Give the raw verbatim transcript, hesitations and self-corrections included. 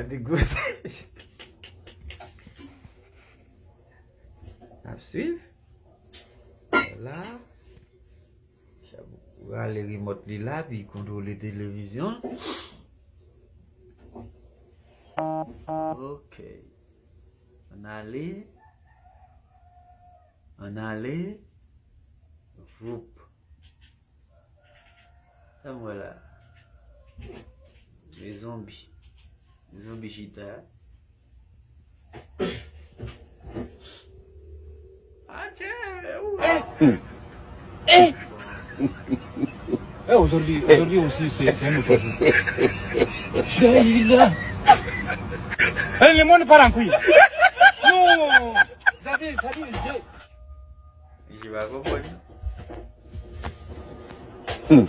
Gade gwosè. N ap swiv. La. Rale remòt li la, pi kontwole televizyon. Ok. Ann ale. Ann ale. Voup. Sa m wè la? De zonbi. Zonbi chita. Atchè, ou. Eh! Eh, aujourd'hui, aujourd'hui aussi, c'est c'est un autre jour. Sheila. Eh, le monde part en couille. Non. Daddy, daddy, je- Misye pa konprann. Hmm.